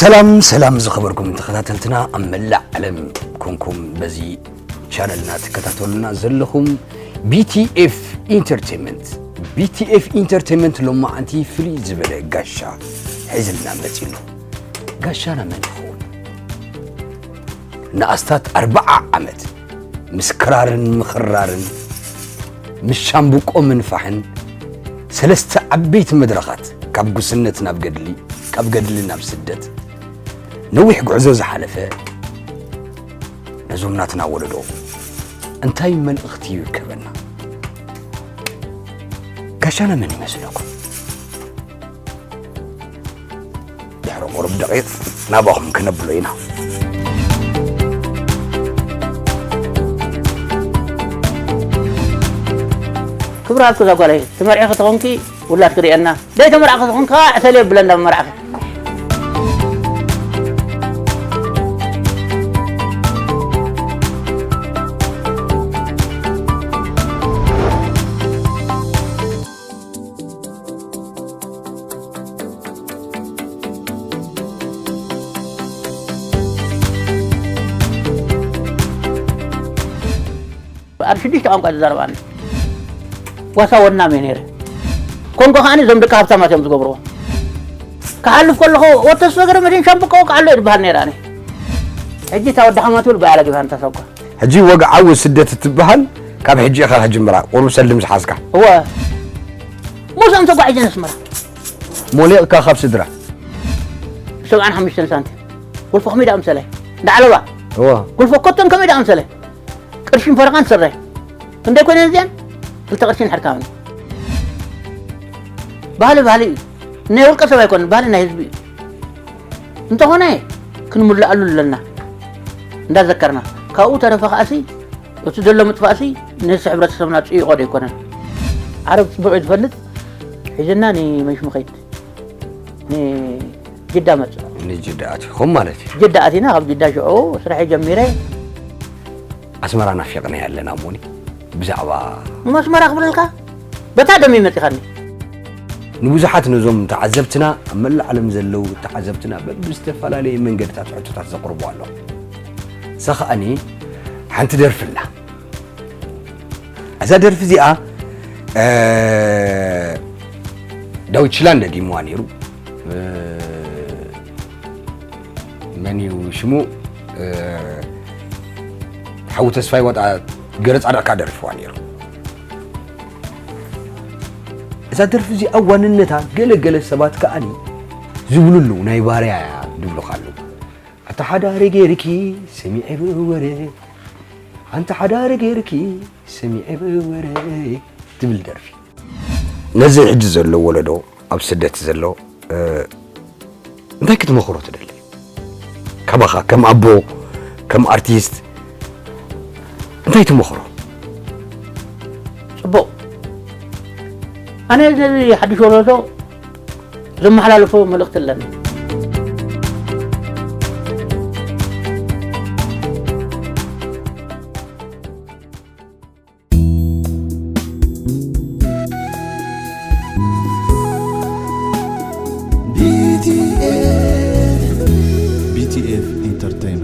ሰላም ሰላም ዝኸበርኩም ተኸታተልትና ኣብ መላእ ዓለም ኮንኩም በዚ ቻነልና ትከታተሉና ዘለኹም፣ ቢቲኤፍ ኢንተርቴንመንት። ቢቲኤፍ ኢንተርቴንመንት ሎማዓንቲ ፍልይ ዝበለ ጋሻ ሒዝልና መጺኡ ኣሎ። ጋሻና መን ይኸውን? ንኣስታት ኣርብዓ ዓመት ምስ ክራርን ምኽራርን፣ ምስ ሻምብቆ ምንፋሕን፣ ሰለስተ ዓበይቲ መድረኻት፣ ካብ ጉስነት ናብ ገድሊ፣ ካብ ገድሊ ናብ ስደት፣ ነዊሕ ጉዕዞ ዝሓለፈ፣ ነዞም ናትና ወለዶ እንታይ መልእኽቲ ይርከበና? ጋሻና መን ይመስለኩም? ድሕሪ ቁሩብ ደቂቕ ናባኹም ክነብሎ ኢና። ክብራትኩ እዛ ጓለይ፣ ትመርዒ ከተኾንኪ ውላድ ክርእየና፣ ደይ ተመርዓኺ ተኾንካ ዕሰል የብለ እንዳ መርዓኺ። ኣብ ሽዱሽተ ቋንቋ ዝዛረብ ኣነ። ዋሳ ወናም እየ ነይረ። ኮንጎ ከዓኒ እዞም ደቂ ሃብታማት እዮም ዝገብርዎ። ክሓልፍ ከለኹ፣ "ወተስ ወገረ መድን ሻምብቆ ወቃ ኣሎ" ይበሃል ነይረ ኣነ። ሕጂ እታ ወዲ ሓማ ትብል ባያላ ጊባን ተሰጓ። ሕጂ ወግዓዊ ስደት እትበሃል ካብ ሕጂ ኢኻ ከጅምራ፣ ቁሩብ ሰልዲ ምስ ሓዝካ። እወ። ምስኦም ተጓዒዘ ነስመራ። ሞሊቕካ ካብ ስድራ። ሰብዓን ሓሙሽተን ሳንቲም። ጉልፎ ከመይ ደኣ ምሰለ? እንዳ ዓለባ። እወ። ጉልፎ ኮተን ከመይ ደኣ ምሰለ? ቅርሽን ፈረቓን ስረ። ክንደይ ኮይነን እዚኣን? ክልተ ቅርሽን ሕርካብን። ባህሊ ባህሊ እዩ። ናይ ውልቀ ሰብ ኣይኮነን፣ ባህሊ ናይ ህዝቢ እዩ። እንተኾነ ክንምልኣሉ ኣለና። እንዳዘከርና። ካብኡ ተረፈ ከኣሲ፣ እቲ ዘሎ ምጥፋእሲ ንህዝቢ ሕብረተሰብና ጽይቆ ዶ ኣይኮነን? ዓረብ ጽቡቕ እዩ ዝፈልጥ፣ ሒዝና ንመንሽ ምኸይድ። ንጅዳ መጽእ። ንጅዳ ኣቲኹም ማለት እዩ። ጅዳ ኣቲና፣ ካብ ጅዳ ሽዑ ስራሐይ ጀሚረ። ኣስመራ ናፊቕናያ ኣለና እሞኒ፣ ብዛዕባ ንመስመራ ክብለልካ፣ በታ ደም ይመጺኻኒ። ንብዙሓት ነዞም ተዓዘብትና፣ ኣብ መላእ ዓለም ዘለዉ ተዓዘብትና፣ በብዝተፈላለየ መንገድታት ሕቶታት ዘቕርቡ ኣለዉ። እሳ ኸኣኒ ሓንቲ ደርፊ ኣላ። እዛ ደርፊ እዚኣ፣ እ፣ ዳዊት ሽላን ደጊምዋ ነይሩ። እ፣ መን እዩ ሽሙ? እ፣ ሓዉ ተስፋይ ዋጣ ገረ ጻድቕ ከኣ ደሪፍዋ ነይሩ። እዛ ደርፊ እዚኣ ዋንነታ ገለ ገለ ሰባት ከኣኒ ዝብሉ ኣለዉ፣ ናይ ባርያ እያ ዝብሉኻ ኣለዉ። ኣታ ሓዳሪ ጌርኪ ሰሚዐ ብወረ፣ ኣንታ ሓዳሪ ጌርኪ ሰሚዐ ብወረ ትብል ደርፊ። ነዚ ሕጂ ዘሎ ወለዶ፣ ኣብ ስደት ዘሎ፣ እ፣ እንታይ ክትመኽሮ ትደሊ? ካባኻ ከም ኣቦ፣ ከም ኣርቲስት እንታይ ትመኽሮ? ጽቡቕ። ኣነ ነዚ ሓድሽ ወለዶ ዘመሓላልፎ መልእኽቲ ኣለኒ። ቢቲኤፍ ኢንተርቴይንመንት።